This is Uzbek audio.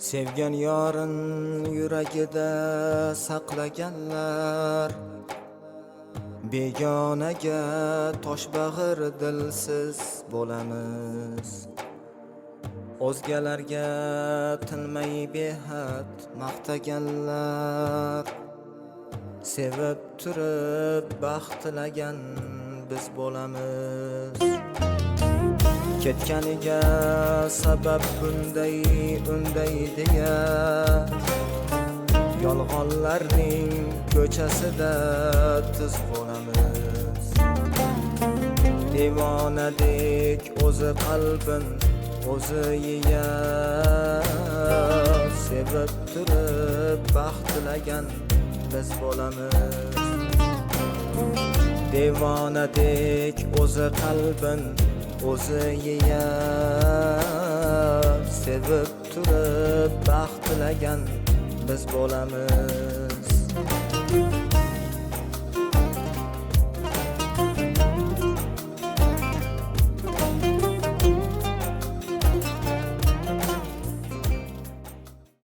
Sevgan yorin yuragida saqlaganlar, begonaga toshbag'ir dilsiz bo'lamiz. O'zgalarga tinmay behad maqtaganlar, sevib turib baxt tilagan biz bo'lamiz. Ketganiga sabab bunday unday deya, yolg'onlarning ko'chasida tiz bo'lamiz. Devonadek o'zi qalbin o'zi yeyar, sevib turib baxt tilagan biz bo'lamiz. Devonadek o'zi qalbin o'zi yeyar, sevib turib baxt tilagan biz bo'lamiz.